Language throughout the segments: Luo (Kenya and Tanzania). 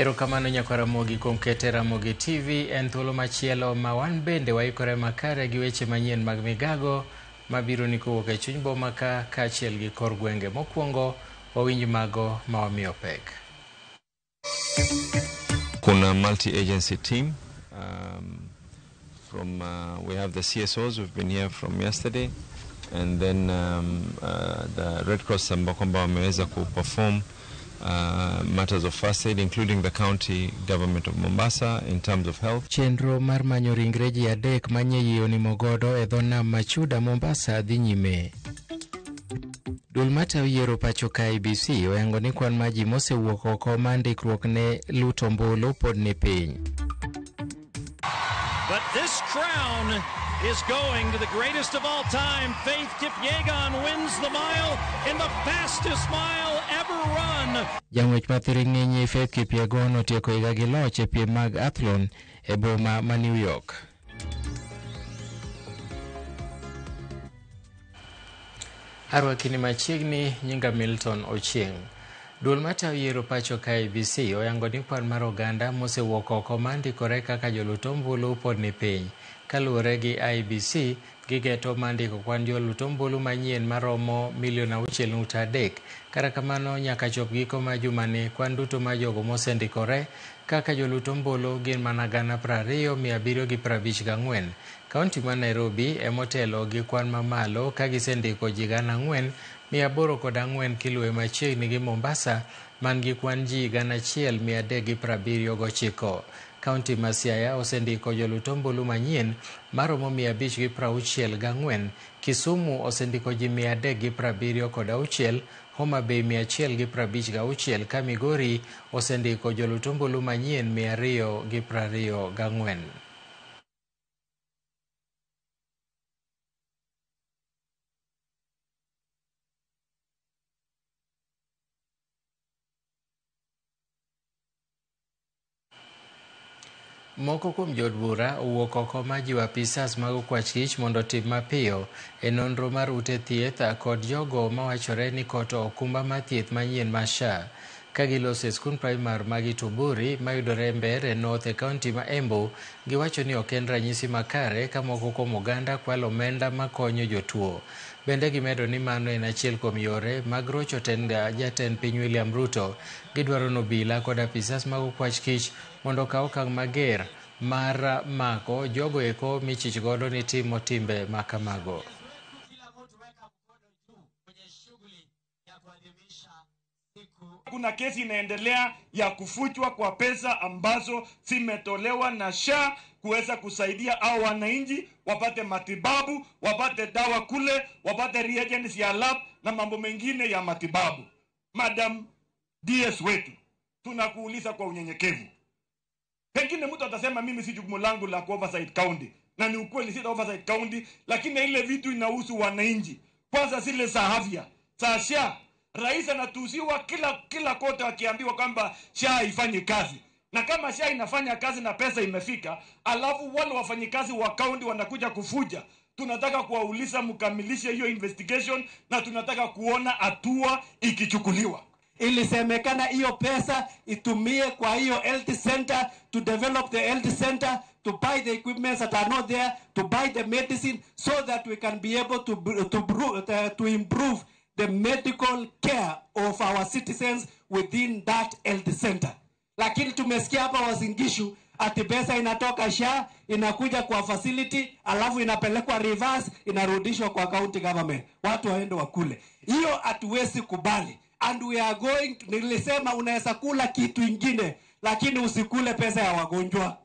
Erokamano nyakwar Ramogi kuom kete Ramogi TV en thuolo machielo ma wan bende waikore makare gi weche manyien mag migago mabiro ni kowuok e chuny boma ka kaachiel gi kor gwenge. Mokwongo wawinj mago ma wamiyo pek. Kuna multi-agency team from we have the CSOs who've been here from yesterday, and then the Red Cross ambao kwamba wameweza kuperform matters of first aid, including the county government of Mombasa in terms of health. Chenro mar manyo ringre ji adek manye yie onimo godo e dho nam Machuda, Mombasa dhi nyime. Duol matayo yiero pacho ka IEBC oyango ni kwan mar ji mosewuok oko mar ndikruok ne luto ombulu pod ni piny. But this crown is going to the greatest of all time. Faith Kipyegon wins the mile in the fastest mile ever run. Jang'wech ma thiring'inyi Faith Kipyegon otieko higa gi loch e piem mag athlon e boma ma New York. Arwakini machiegni, nyinga Milton Ochieng. Duol matayo yiero pacho ka IEBC oyango ni kwan mar oganda mosewuok oko mar ndikore kaka jolut ombulu pod ni piny. Kaluwore gi IEBC, gigeto mar ndiko kwan jolut ombulu manyien maromo milion 6.3. Kata kamano, nyaka chop giko mar jumani, kwan duto mar jogo mosendikore kaka jolut ombulu gin mana 20,754. Kaunti ma Nairobi emotelo gi kwan mamalo ka gisendiko ji 4,804 kiluwe machiegni gi Mombasa man gi kwan ji 1,379. Kaunti ma Siaya osendiko jolut ombulu manyien maromo 564, Kisumu osendiko ji 376, Homa Bay 156 ka Migori osendiko jolut ombulu manyien 224. Moko kuom jood bura owuok oko mar jiwo apisas mag okwach kich mondo otim mapiyo e nonro mar ute thieth kod jogo mawachore ni koto okumba mar thieth manyien mar SHA. Ka giloso e skund primar mag Ituburi mayudore Mbeere North e kaunti ma Embu, giwacho ni ok en ranyisi makare ka moko kuom oganda kwalo omenda makonyo jotuo. Bende gimedo ni mano en achiel kuom yore mag rocho tend jatend piny William Ruto. Gidwaro ni obila kod apisas mag okwach kich mondo okaw okang' mager mar mako jogo eko michich godo ni timo timbe makamago. Kuna kesi inaendelea ya kufuchwa kwa pesa ambazo zimetolewa na SHA kuweza kusaidia au wananchi wapate matibabu, wapate dawa kule, wapate reagents ya lab na mambo mengine ya matibabu. Madam DS wetu, tunakuuliza kwa unyenyekevu. Pengine mtu atasema mimi si jukumu langu la ku oversight county, na ni ukweli si oversight county, lakini ile vitu inahusu wananchi. Kwanza zile za afya, za SHA. Rais anatusiwa kila kote akiambiwa kwamba SHA haifanyi kazi. Na kama SHA inafanya kazi na pesa imefika, alafu wale wafanyikazi wa county wanakuja kufuja. Tunataka kuwauliza mkamilishe hiyo investigation na tunataka kuona hatua ikichukuliwa. Ilisemekana hiyo pesa itumie kwa hiyo health center, to develop the health center, to buy the equipment that are not there, to buy the medicine so that we can be able to improve the medical care of our citizens within that health center. Lakini tumesikia hapa Uasin Gishu ati pesa inatoka SHA inakuja kwa facility alafu inapelekwa reverse inarudishwa kwa county government. Watu waende wakule. Hiyo hatuwezi kubali. And we are going to, nilisema unaweza kula kitu ingine lakini usikule pesa ya wagonjwa.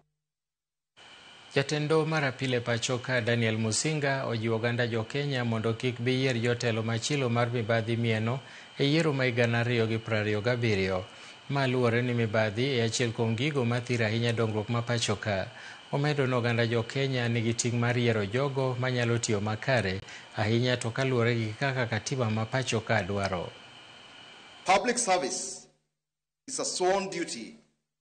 Jatendo mar apile pachoka Daniel Musinga ojiwo oganda jo Kenya mondo kik bi yier jotelo machilo mar mibadhi mieno e yiero ma 2027. Ma luwore ni mibadhi e achiel kuom gigo mathiro ahinya dongruok ma pachoka. Omedo ni oganda jo Kenya nigi ting' mar yiero jogo manyalo tiyo makare ahinya to kaluwore gi kaka katiba ma pachoka dwaro. Public service is a sworn duty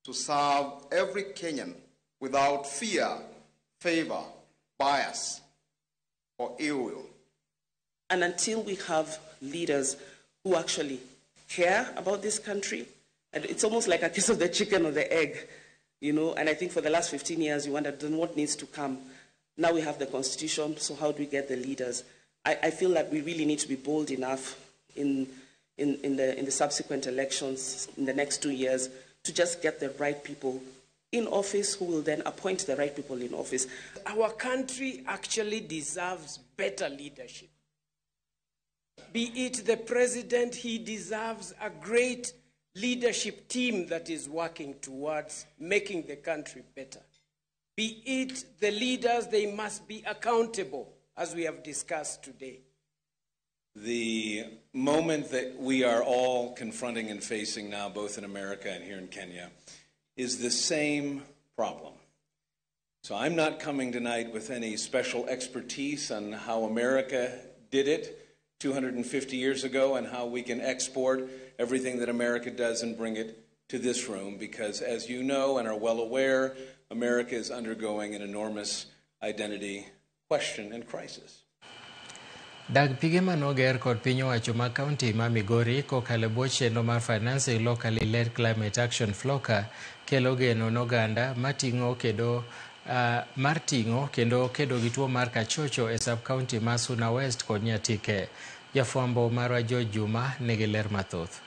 to serve every Kenyan without fear, favor, bias, or ill will. And until we have leaders who actually care about this country And it's almost like a case of the chicken or the egg, you know. And I think for the last 15 years, we wondered, then what needs to come? Now we have the constitution, so how do we get the leaders? I feel that we really need to be bold enough in the subsequent elections in the next 2 years to just get the right people in office who will then appoint the right people in office. Our country actually deserves better leadership. Be it the president, he deserves a great leadership team that is working towards making the country better. Be it the leaders, they must be accountable, as we have discussed today. The moment that we are all confronting and facing now, both in America and here in Kenya, is the same problem. So I'm not coming tonight with any special expertise on how America did it 250 years ago and how we can export everything that America does and bring it to this room, because as you know and are well aware, America is undergoing an enormous identity question and crisis. Dag pige manoger kod piny owacho ma kaunti ma Migori kokalo e bwo chenro mar Financing Locally Led Climate Action FLOCA kelo geno n'oganda mating'o kedo mar ting'o kendo kedo gi tuo mar kachocho e sub county ma Suna West kod Nyatike. Jafwambo marwa George Juma nigi ler mathoth.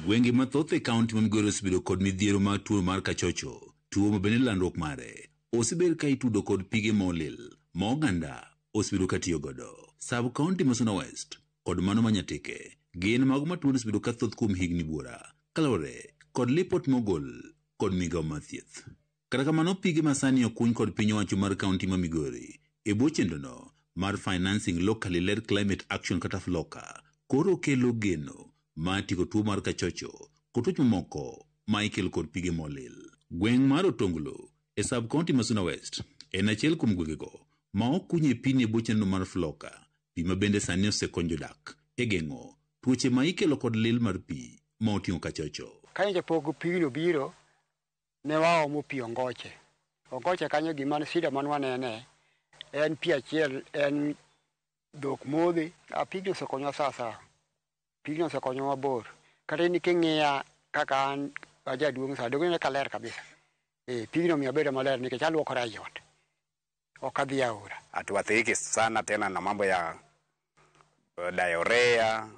Gwenge mathoth e kaunti ma Migori osebedo kod midhiero mar tuo mar kachocho, tuo ma bende landruok mare osebed ka itudo kod pige molil ma oganda osebedo ka tiyo godo. Sub county ma Suna West kod mano ma Nyatike gin mago ma tuo osebedo ka thoth kuom higni buora kaluwore kod lipot mogol kod migao mar thieth. Kata kamano pige masani okuny kod piny owacho mar kaunti ma Migori e bwo chenrono mar Financing Locally Led Climate Action kata FLOCA koro kelo geno mar tieko tuo mar kachocho kod tuoche mamoko ma ikelo kod pige molil. Gweng' mar Otonglo e sub county ma Suna West en achiel kuom gwengego ma okunye pini e bwo chenro mar FLOCA, pi ma bende sani osekonyo jodak e geng'o tuoche ma ikelo kod lil mar pi ma oting'o kachocho. Kanyo pok pigno biro, ne waomo pi Ongoche. Ongoche kanyo gima shida man wanene en pi achiel, en dhok modhi. Pigno osekonyowa sawasawa, pigno osekonyowa mabor. Kata in king'iya kaka an ajaduong' sa, donge kaler kabisa. Pigno omiyo abedo maler nikech aluokora e ot, ok adhi aora. Hatuathiriki sana tena na mambo ya diarrhea,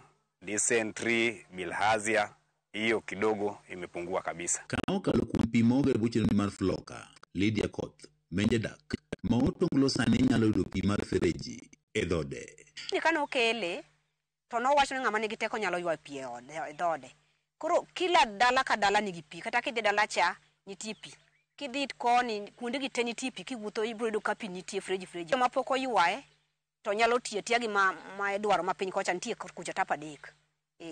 dysentery, bilharzia, hiyo kidogo imepungua kabisa. Ka okalo kuom pi moger bwo chenro mar FLOCA, Lydia Koth, Menje dak ma Otonglo sani nyalo yudo pi mar fereji e dhode. Ni kane okele to nowacho ni ng'ama nigi teko nyalo ywayo pi e dhode. Koro kila dala ka dala nigi pi, kata kidhi dala cha nitie pi. Kidhi koni kuonde gi te nitie pi, kiwuotho ibiro yudo ka pi nitie freji freji. Joma pok oywaye to nyalo tiyo atiya gi ma idwaro ma piny kocha nitie kucha tap 3.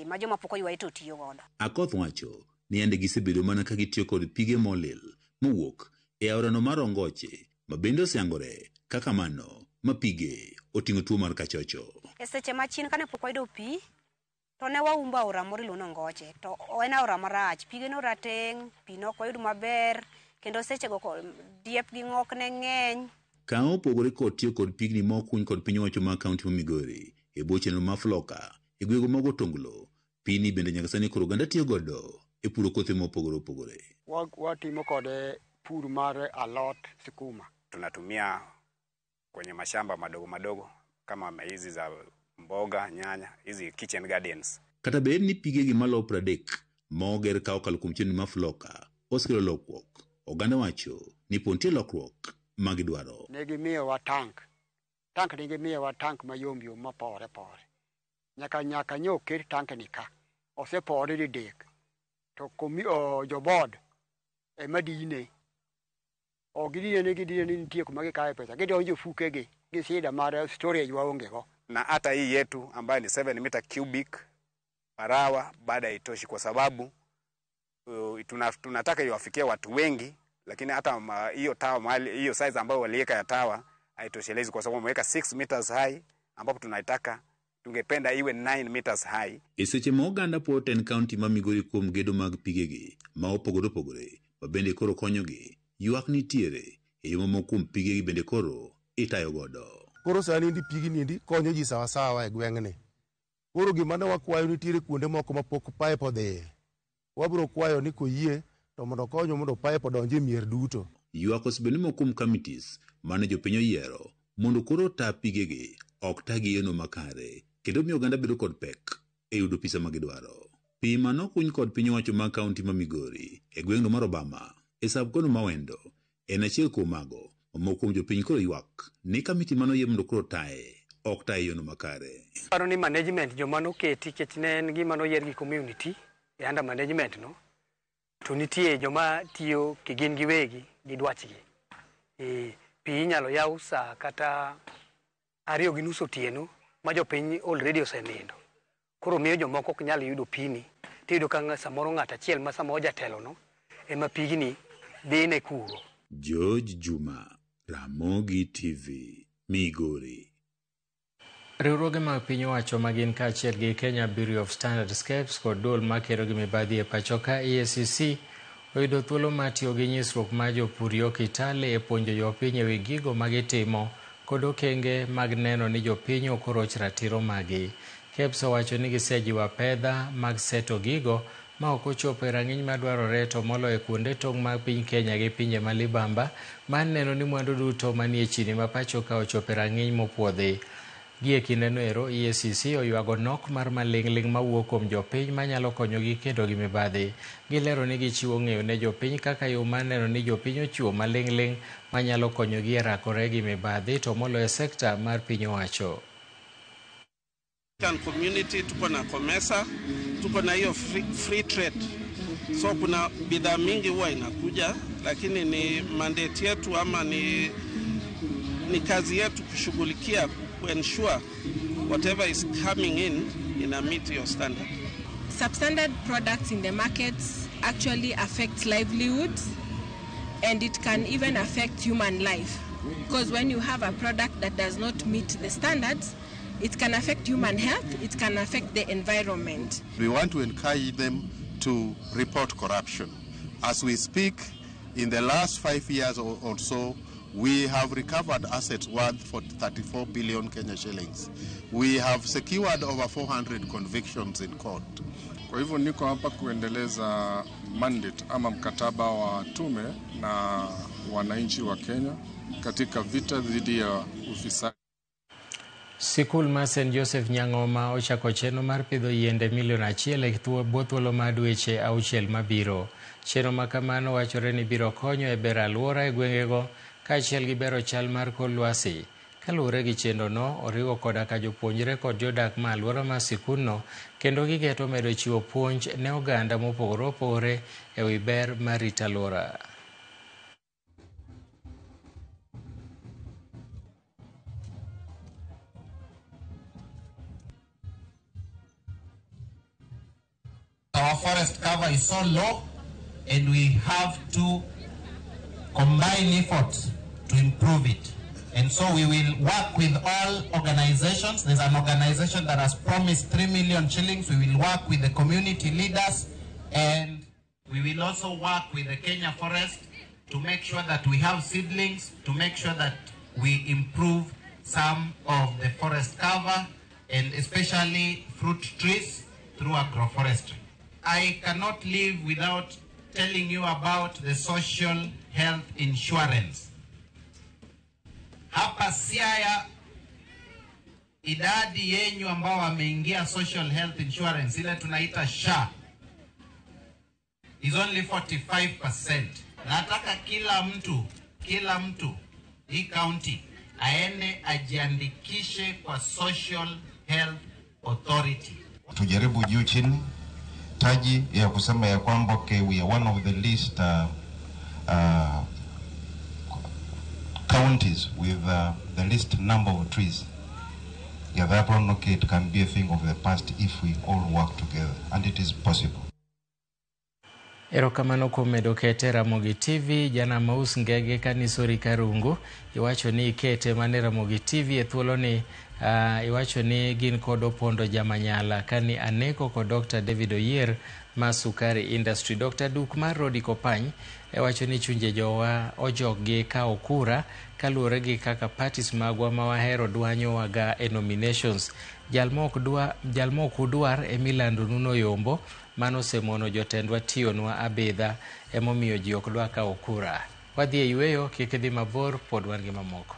Ma joma pok oywaye to tiyo godo. Akoth wacho ni yande gisebedo mana ka gitiyo kod pige molil mowuok e aorano mar Ongoche ma bende oseyangore kaka mano ma pige oting'o tuo mar kachocho. E seche machien kane pok wayudo pi to ne waumbo aora moro iluongo ni Ongoche, to en aora marach, pige no rateng', pi ne ok wayud maber, kendo sechego diep gi ng'ok ne ng'eny. Ka opogore kod tiyo kod pigni ma okuny kod piny owacho mar kaunti ma Migori e bwo chenro mar FLOCA e gwenge mag Otonglo, pini bende nyaka sani koro oganda tiyo godo e puro kothe mopogore opogore. Watimo kode pur mar alot, sukuma. Tunatumia kwenye mashamba madogo madogo kama hizi za mboga, nyanya, hizi kitchen gardens. Kata bed ni pigegi malo 30 ma oger ka okalo kuom chenro mar FLOCA osekelo lokruok, oganda wacho ni pod nitie lokruok ma gidwaro. Ne gimiyowa tank, ne gimiyowa tank mayom yom mapore pore. Nyaka nyo oket tank ni ka, osepore didek. To jo board ema dine. Ok gidine ni nitie kuma gikawe pesa, gidonjo fukegi gi shida mar storage waonge go. Na hata hii yetu ambayo ni 7 meter cubic per hour bado haitoshi kwa sababu tunataka iwafikie watu wengi, lakini hata hiyo tower mahali hiyo size ambayo waliweka ya tower haitoshelezi kwa sababu wameweka 6 meters high ambapo tunaitaka tungependa iwe 9 meters high. E seche ma oganda puo ten kaunti ma Migori kuom gedo mag pigegi ma opogore opogore ma bende koro konyogi, ywak nitiere e yo mamoko kuom pigegi bende koro itayo godo. Koro sani ndi pigni endi konyo ji sawasawa e gweng'ni. Koro gima ne wakwayo nitiere kuonde moko ma pok pipe odhiye. Wabiro kwayo ni koyie to mondo okonywa mondo pipe odonj e mier duto. Ywak osebedo ni moko kuom committees mane jopiny oyiero mondo koro ota pigegi ok tagi e yono makare kendo miyo oganda bedo kod pek e yudo pi sama gidwaro. Pi manokuny kod piny owacho mag kaunti ma Migori e gweng'no mar Obama e sab-kono ma Wendo en achiel kuom mago ma moko kuom jopiny koro ywak ni kamiti manoyier mondo koro otaye ok taye e yono makare. Aparo ni management joma noketi nikech ne en gima noyier gi community e under management no to nitie joma tiyo kigin giwegi gi dwachgi. E, pi inyalo yaw saa kata 2:30 otieno ma jopiny already osenindo. Koro miyo jomoko ok nyal yudo pini. Tiyudo ka samoro ng'ato achiel ma samoro jatelo no ema pigni dhine kuro. George Juma, Ramogi TV, Migori. Riwruoge mag piny owacho ma gin kaachiel gi Kenya Bureau of Standards KEBS kod duol makero gi mibadhi e pacho ka EACC oyudo thuolo mar tiyo gi nyisruok mar jopur yo Kitale e puonjo jopiny ewi gigo magitimo kod okenge mag neno ni jopiny ok oroch ratiro maggi. KEBS owacho ni gisejiwo apedha mag seto gigo ma ok ochopo e rang'iny madwarore to moloyo e kuonde tong' mag piny Kenya gi pinje ma libamba mar neno ni mwandu duto manie chini ma pacho ka ochopo e rang'iny mopuodhi. Gie kindeno ero, EACC oywago nok mar maling'ling' mawuok kuom jopiny manyalo konyogi kedo gi mibadhi. Gilero ni gichiwo ng'eyo ne jopiny kaka yo mar neno ni jopiny ochiwo maling'ling' manyalo konyogi e rakore gi mibadhi to moloyo e sekta mar piny owacho. Community tuko na COMESA, tuko na hiyo free trade, so kuna bidhaa mingi huwa inakuja, lakini ni mandate yetu ama ni kazi yetu kushughulikia ensure whatever is coming in ina meet your standard. Substandard products in the markets actually affect livelihoods, and it can even affect human life, because when you have a product that does not meet the standards, it can affect human health, it can affect the environment. We want to encourage them to report corruption. As we speak, in the last 5 years or so, we have recovered assets worth 34 billion Kenya shillings. We have secured over 400 convictions in court. Kwa hivyo niko hapa kuendeleza mandate ama mkataba wa tume na wananchi wa Kenya katika vita dhidi ya ufisadi. Sikul mar St. Joseph Nyang'oma ochako chenro mar pidho yiende milion 1 e bwo thuolo mar dweche 6 mabiro. Chenro ma kamano wachore ni biro konyo e bero alwora e gwengego kaachiel gi bero chal mar kor lwasi. Kaluwore gi chenrono, oriwo koda ka jopuonjre kod jodak ma alwora mar sikundno kendo gigeto medo chiwo puonj ne oganda mopogore opogore e wi ber mar rito alwora. Our forest cover is so low, and we have to combine efforts to improve it. And so we will work with all organizations. There's an organization that has promised 3 million shillings. We will work with the community leaders, and we will also work with the Kenya Forest to make sure that we have seedlings, to make sure that we improve some of the forest cover, and especially fruit trees through agroforestry. I cannot live without telling you about the social health insurance. Hapa Siaya, idadi yenyu ambao wameingia social health insurance, ile tunaita SHA, is only 45%. Nataka kila mtu hii county aende ajiandikishe kwa Social Health Authority. Tujaribu juu chini taji ya kusema ya kwamba okay, we are one of the least counties with the least number of trees. Yeah, that one, okay, it can be a thing of the past if we all work together, and it is possible. Erokamano kuom medo kete Ramogi TV. Jana Maus Ngege kanisori Karungu iwacho ni ikete mane Ramogi TV e thuolo ni iwacho ni gin kod Opondo Jamanyala kani aneko kod Dr. David Oyier ma Sukari Industry. Dr. Duk mar Rodi Kopany e wacho ni chunje jowa ojok gi kawo kura kaluwore gi kaka parties magwa ma wahero dwanyowaga e nominations. Jal ma ok udwar emilandonu noyombo, mano osemono jotendwa tiyonwa abidha, emomiyo ji ok dwa kawo kura. Wadhi e yweyo, kik idhi mabor, pod wan gi mamoko.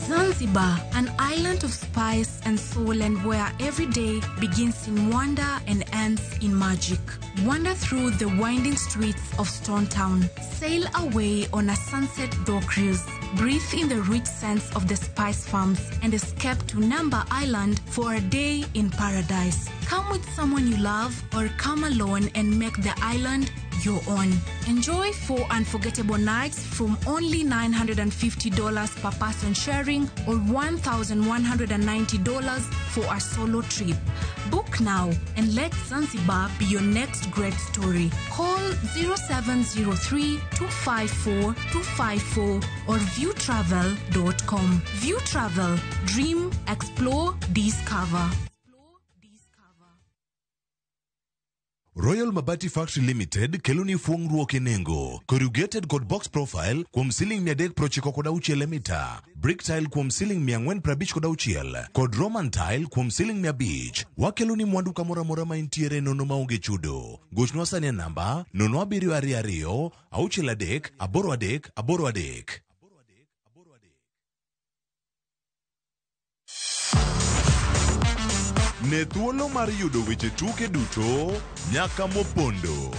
Zanzibar, an island of spice and soul, and where every day begins in wonder and ends in magic. Wander through the winding streets of Stone Town. Sail away on a sunset dhow cruise. Breathe in the rich scents of the spice farms and escape to Namba Island for a day in paradise. Come with someone you love or come alone and make the island your own. Enjoy 4 unforgettable nights from only $950 per person sharing or $1,190 for a solo trip. Book now and let Zanzibar be your next great story. Call 0703 254 254 or viewtravel.com. View Travel. Dream, explore, discover. Royal Mabati Factory Limited keloni fuong'ruok e nengo. Corrugated kod box profile kuom siling 396 e mita, brick tile kuom siling 456 kod Roman tile kuom siling 500. Wakeloni mwandu kamoro amora ma intiere nono maonge chudo. Gochnwa sani e namba 0722 63 83 83. Ne thuolo mar yudo weche tuke duto nyaka mopondo,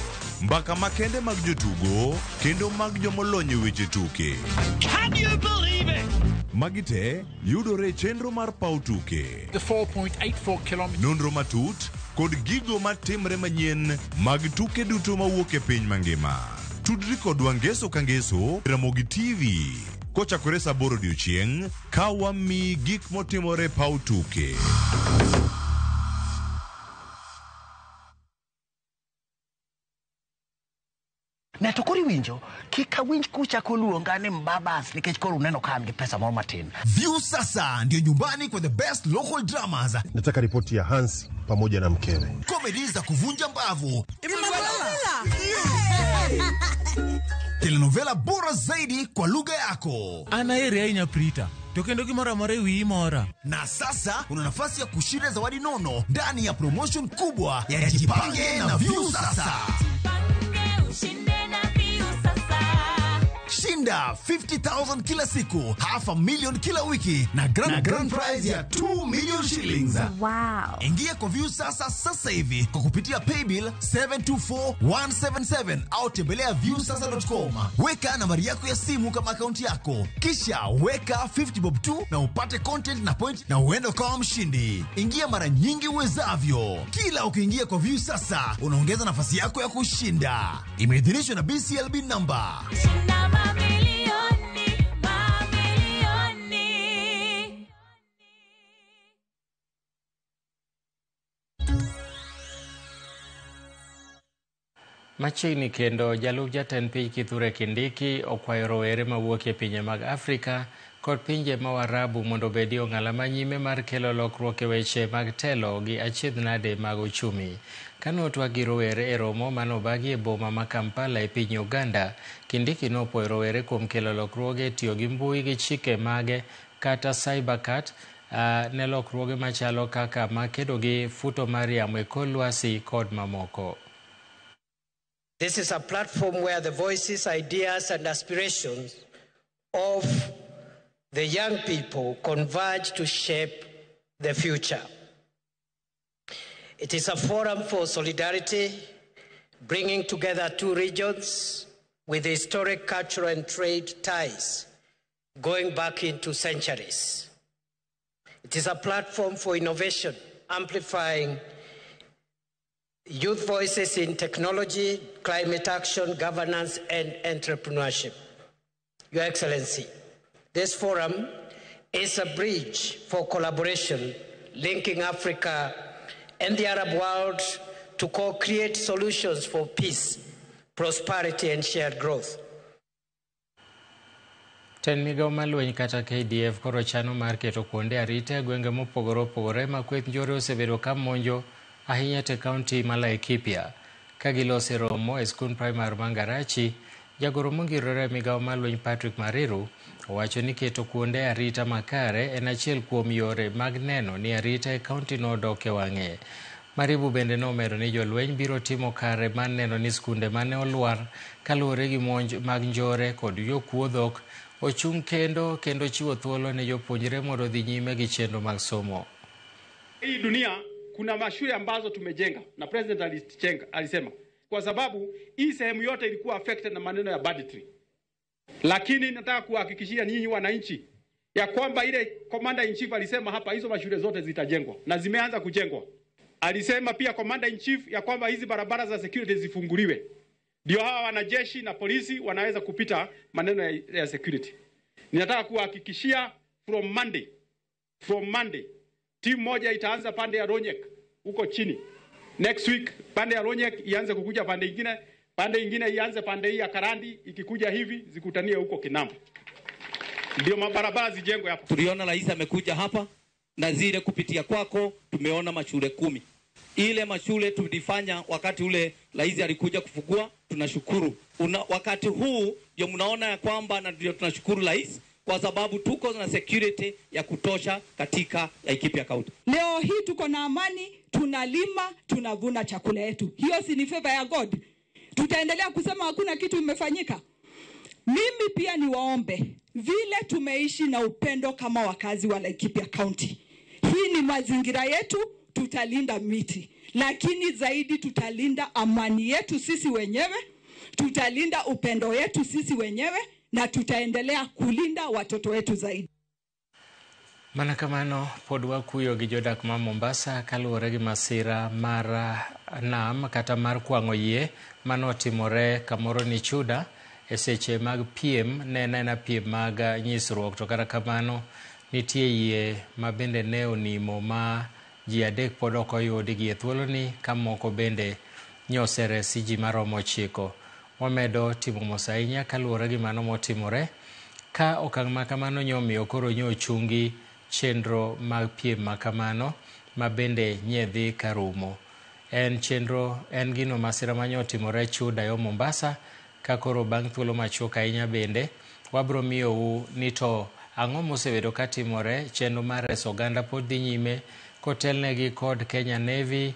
mbaka makende mag jotugo kendo mag jomolony e weche tuke. Can you believe it? Magi te yudore e chenro mar paw tuke. The 4.84 kilometers. Nonro matut kod gigo matimre manyien mag tuke duto mawuok e piny mangima. Tudri kodwa ngeso ka ngeso Ramogi TV kochakore saa 8 odiochieng' ka wamiyi gik motimore paw tuke. Ne to koro iwinjo, kik awinj kuchako luonga ni mbabas nikech koro uneno ka an gi pesa moro matin. View sasa ndio nyumbani kwa the best local dramas, Nataka ripoti ya Hans pamoja na mkewe. Comedy za kuvunja mbavu, telenovela bora zaidi kwa lugha yako. An aheri ahinya Prita, to kendo gimoro amora e wiyi mora. Na sasa una nafasi ya kushinda zawadi nono ndani ya promotion kubwa ya Jipange na View Sasa. Shinda 50,000 kila siku, 500,000 kila wiki na grand prize ya 2 million shillings. Wow. Ingia kwa View Sasa sasa hivi kwa kupitia paybill 724177 au tembelea viewsasa.com. Weka nambari yako ya simu kama akaunti yako, kisha weka 50 bob tu na upate content na point na uende ukawa mshindi. Ingia mara nyingi uwezavyo. Kila ukiingia kwa View Sasa unaongeza nafasi yako ya kushinda. Imeidhinishwa na BCLB number. Machiegni kendo jalup jatend piny Kithure Kindiki okwayo rowere mawuok e pinje mag Afrika kod pinje ma Waarabu mondo obedi ong'ala manyime mar kelo lokruok e weche mag telo gi achiedh nade mag ochumi. Kane otwak gi rowere e romo manobagi e boma ma Kampala e piny Uganda, Kindiki nopuoyo rowere kuom kelo lokruoge e tiyo gi mbui gi chike mage kata cybercat ne lokruoge machalo kaka makedo gi futo mar yamo e kor lwasi kod mamoko. This is a platform where the voices, ideas, and aspirations of the young people converge to shape the future. It is a forum for solidarity, bringing together two regions with historic cultural and trade ties going back into centuries. It is a platform for innovation, amplifying youth voices in technology, climate action, governance, and entrepreneurship. Your Excellency, this forum is a bridge for collaboration, linking Africa and the Arab world to co-create solutions for peace, prosperity, and shared growth. Tend migao mar lweny kata KDF koro chano mar keto kuonde arita e gwenge mopogore opogore ma kweth njore osebedo ka monjo ahinya te kaunti ma Laikipia. Ka gilose romo e skund primar ma Ngarachi, jagoro mongirore e migao mar lweny Patrick Mariru owacho ni keto kuonde arita makare en achiel kuom yore mag neno ni arita e kaunti no odok e wang'e. Maribu bende nomedo ni jolweny biro timo kare mar neno ni skunde mane olwar kaluwore gi monj mag njore kod jokuo dhok ochung' kendo kendo chiwo thuolo ne jopuonjre mondo odhi nyime gi chenro mag somo. Hii dunia kuna mashule ambazo tumejenga na president alijenga, alisema kwa sababu hii sehemu yote ilikuwa affected na maneno ya banditry, lakini nataka kuhakikishia nyinyi wananchi ya kwamba ile commander in chief alisema hapa, hizo mashule zote zitajengwa na zimeanza kujengwa. Alisema pia commander in chief ya kwamba hizi barabara za security zifunguliwe, ndio hawa wanajeshi na polisi wanaweza kupita maneno ya security. Ninataka kuhakikishia from Monday timu moja itaanza pande ya Ronyek huko chini. Next week pande ya Ronyek ianze kukuja pande ingine ianze pande hii ya Karandi, ikikuja hivi zikutanie huko Kinamba. Ndio mabarabara zijengwe hapo. Tuliona rais amekuja hapa na zile kupitia kwako tumeona mashule 10. Ile mashule tulifanya wakati ule rais alikuja kufungua, tunashukuru. Wakati huu ndio mnaona ya kwamba na ndio tunashukuru rais kwa sababu tuko na security ya kutosha katika Laikipia County. Leo hii tuko na amani, tunalima, tunavuna chakula yetu. Hiyo si ni favor ya God? Tutaendelea kusema hakuna kitu imefanyika? Mimi pia niwaombe, vile tumeishi na upendo kama wakazi wa Laikipia County. Hii ni mazingira yetu, tutalinda miti. Lakini zaidi tutalinda amani yetu sisi wenyewe, tutalinda upendo wetu sisi wenyewe, na tutaendelea kulinda watoto wetu zaidi. Mana kamano pod wakuyo gi jodak ma Mombasa kaluwore gi masira mar nam kata mar kwang'o yie manotimore kamoro ni Chuda e seche mag piem ne en piem mag nyisruok, to kata kamano nitie yie ma bende ne onimo ma ji 3 pod ok oyudi gi e thuoloni ka moko bende nyoseresi ji maromo 9. Wamedo timo mos ahinya kaluwore gi mano motimore ka okang' ma kamano nyomiyo koro nyochungi chenro mag piem ma kamano ma bende nye dhi karumo. En chenro en gino masira manyotimore Chuda yo Mombasa ka koro bang' thuolo machuok ahinya bende wabro miyou ni to ang'o mosebedo katimore. Chenro mar reso oganda pod dhi nyime kotelnegi kod Kenya Navy,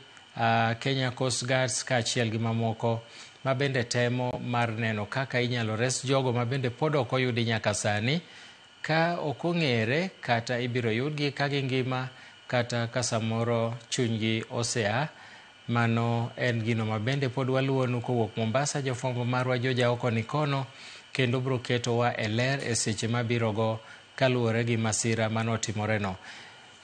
Kenya Coast Guards kaachiel gi mamoko ma bende temo mar neno kaka inyalo res jogo ma bende pod ok oyudi nyaka sani ka ok ong'ere kata ibiro yudgi ka gingima kata ka samoro chunygi osea. Mano en gino ma bende pod waluwonu kowuok Mombasa. Jofwambo marwa Joja oko ni kono kendo bro ketowa e ler e seche mabirogo kaluwore gi masira manotimoreno.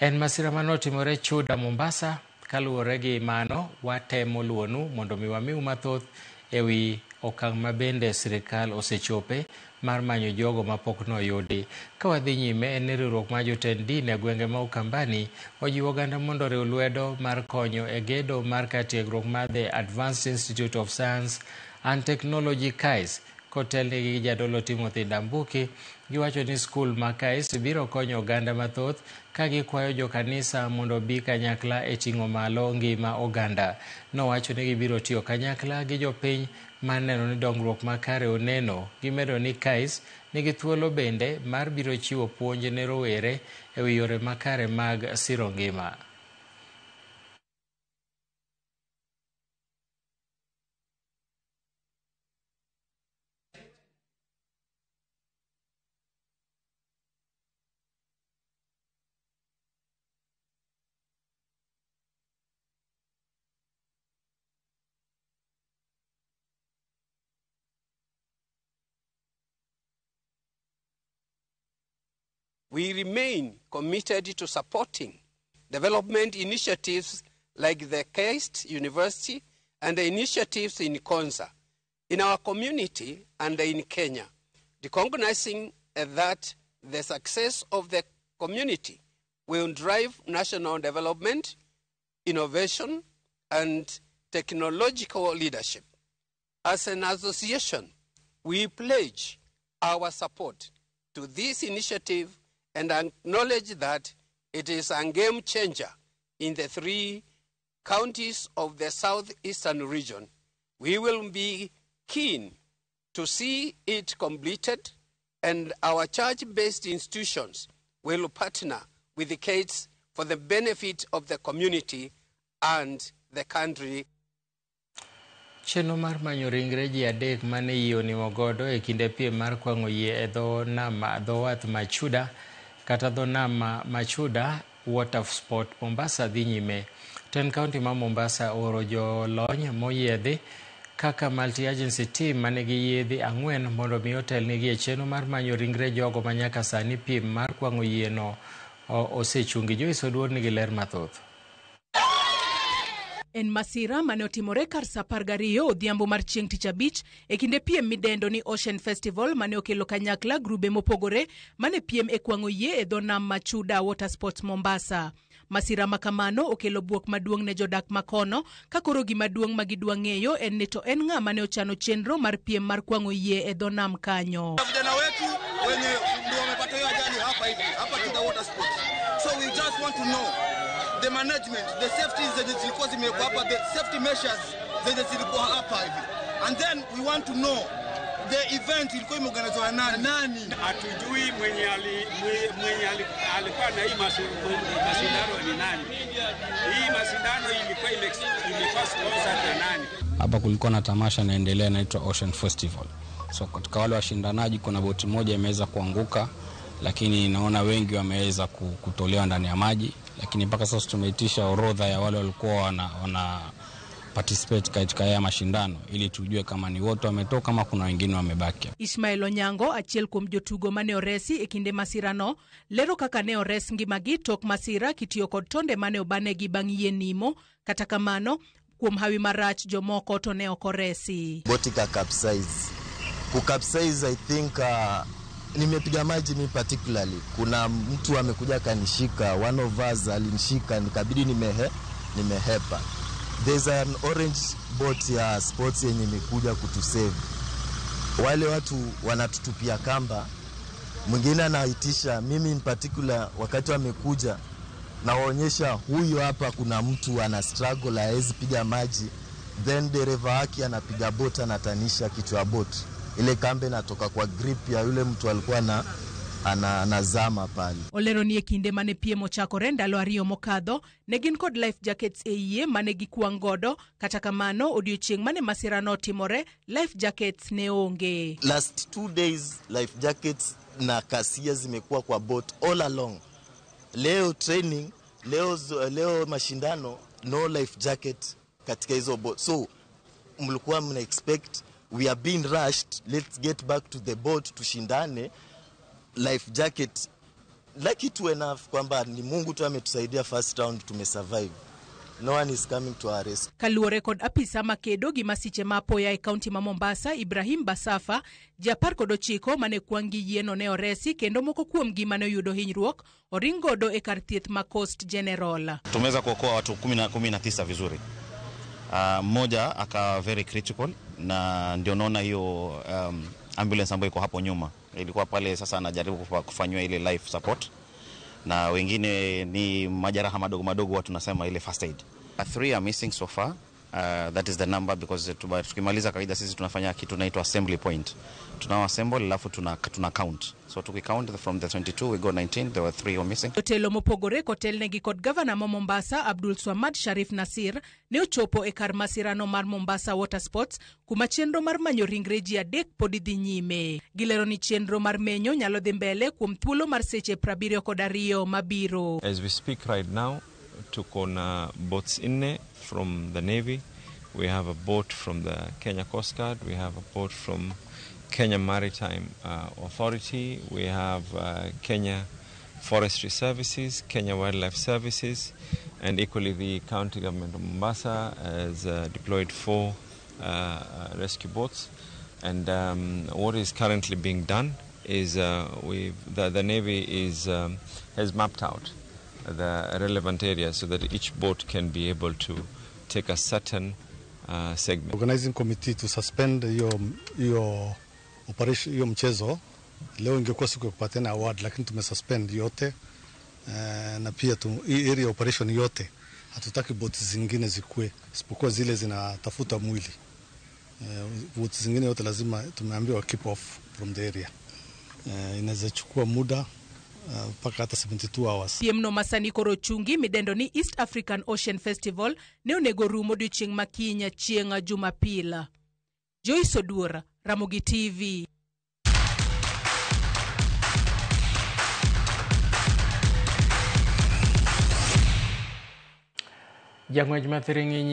En masira manotimore Chuda Mombasa. Kaluwore gi mano watemo luwonu mondo mi wamiu mathoth ewi okang' ma bende sirikal osechope mar manyo jogo mapok noyudi. Ka wadhi nyime en ni riwruok mar jotend din e gwenge ma Ukambani ojiwo oganda mondo oriw lwedo mar konyo e gedo mar kar tiegruok mar The Advanced Institute of Science and Technology KAIS kotelnegi gi jadolo Timothy Ndambuki. Giwacho ni skul ma KAIS biro konyo oganda mathoth ka gikwayo jokanisa mondo obi kanyakla e ting'o malo ngima oganda. Nowacho ni gibiro tiyo kanyakla gi jopiny mar neno ni dongruok makare oneno. Gimedo ni KAIS nigi thuolo bende mar biro chiwo puonj ne rowere e wi yore makare mag siro ngima. We remain committed to supporting development initiatives like the KAIST University and the initiatives in Konza, in our community and in Kenya, recognizing that the success of the community will drive national development, innovation, and technological leadership. As an association, we pledge our support to this initiative and acknowledge that it is a game changer in the 3 counties of the southeastern region. We will be keen to see it completed, and our church-based institutions will partner with the KATES for the benefit of the community and the country. Chenro mar manyo ringre ji 3 mane yie onimo godo e kinde piem mar kwang'o yie e dho nam dho wath Machuda kata dho nam Machuda Water Sport Mombasa dhi nyime. Ten kaunti ma Mombasa ooro jolony moyiedhi kaka multi-agency team manigi yiedhi 4 mondo mi otelnigi e chenro mar manyo ringre jogo ma nyaka sani piem mar kwang'o yieno osechungi. Joyce Oduor nigi ler mathoth. En masira mane otimore kar saa 12 odhiambo mar chieng' tich abich e kinde piem midendo ni Ocean Festival mane okelo kanyakla grube mopogore mane piem e kwang'o yie e dho nam Machuda Water Sports Mombasa. Masira makamano okelo buok maduong' ne jodak makono ka koro gima duong' ma gidwa ng'eyo en ni to en ng'a mane ochano chenro mar piem mar kwang'o yie e dho nam kanyo. Vijana wetu wenye ndio wamepata hiyo ajali hapa hivi hapa Chuda Water Sports. So we just want to know the management, the safety zenye zilikuwa zimewekwa hapa, the safety measures zenye zilikuwa hapa hivi. And then we want to know the event ilikuwa imeorganizwa na nani? Hatujui mwenye alikuwa na hii mashindano ni nani. Hii mashindano ilikuwa imekuwa sponsored na nani? Hapa kulikuwa na tamasha inaendelea inaitwa Ocean Festival. So katika wale washindanaji kuna boti moja imeweza kuanguka, lakini naona wengi wameweza kutolewa ndani ya maji, lakini mpaka sasa tumeitisha orodha ya wale walikuwa wana participate katika haya mashindano ili tujue kama ni wote wametoka kama kuna wengine wamebaki. Ismail Onyango achiel kuom jotugo mane oresi e kinde masirano lero kaka ne ores ngimagi tok masira kitiyo kod tonde mane obanegi bang' yie nimo. Kata kamano kuom hawi marach jomoko to ne ok oresi. Boti ka capsize. Ku capsize I think nimepiga maji mi particularly. Kuna mtu amekuja kanishika, one of us alinishika nikabidi nimehepa. There's an orange boat ya sports yenye imekuja kutusave. Wale watu wanatutupia kamba, mwingine anaitisha, mimi in particular wakati wamekuja nawaonyesha huyu hapa kuna mtu ana struggle haezi piga maji, then dereva wake anapiga boat anatanisha kichwa boat. Ile kambe natoka kwa grip ya yule mtu alikuwa na anazama pale. Olero ni e kinde mane piem ochakore ndalo 2 mokadho ne gin kod life jackets e yie mane gikwang' godo. Kata kamano odiochieng' mane masira notimore life jackets ne onge. Last 2 days life jackets na kasia zimekuwa kwa boat all along. Leo training, leo mashindano, no life jacket katika hizo boat. So mlikuwa mna expect we are being rushed, let's get back to the boat tushindane. Life jacket lucky to enough kwamba ni Mungu tu ametusaidia first round tumesurvive. No one is coming to our rescue. Kaluwore kod apisa makedo gi masiche ma apoya e kaunti ma Mombasa Ibrahim Basafa, ji 19 mane kwang' gi yieno ne oresi kendo moko kuomgi mane oyudo hinyruok oring godo e kar thieth ma Coast General. Tumeweza kuokoa watu 19 vizuri. Mmoja aka very critical na ndio naona hiyo ambulance ambayo iko hapo nyuma ilikuwa pale, sasa anajaribu kufanywa ile life support, na wengine ni majeraha madogo madogo, watu nasema ile first aid. 3 are missing so far. That is the number because tukimaliza kawaida sisi tunafanya kitu inaitwa assembly point. Tunao assemble alafu tuna count. So tukicount from the 22 we go 19, there were 3 who missing. Jotelo mopogore kotelnegi kod gavana ma Mombasa Abdul Swamad Sharif Nasir ne ochopo e kar masirano mar Mombasa Water Sports kuma chenro mar manyo ringre ji 3 pod dhi nyime. Gilero ni chenro mar menyo nyalo dhi mbele kuom thuolo mar seche 72 mabiro. As we speak right now, tuko na boats 4 from the Navy. We have a boat from the Kenya Coast Guard. We have a boat from Kenya Maritime Authority. We have Kenya Forestry Services, Kenya Wildlife Services, and equally the county government of Mombasa has deployed 4 rescue boats. And what is currently being done is the Navy has mapped out the relevant areas so that each boat can be able to take a certain segment. Organizing committee to suspend your operation, hiyo mchezo Leo ingekuwa siku ya kupatiana award, lakini tumesuspend yote na pia hii area operation yote hatutaki boti zingine zikue isipokuwa zile zinatafuta mwili. Boti zingine yote lazima tumeambiwa keep off from the area. Inaweza chukua muda mpaka hata 72 hours. Piem no masani koro chungi midendo ni East African Ocean Festival ne onego rum odiochieng' ma kiny chieng' Jumapil. Joyce Oduor, Ramogi TV. Jang'wech ma thiring'inyi.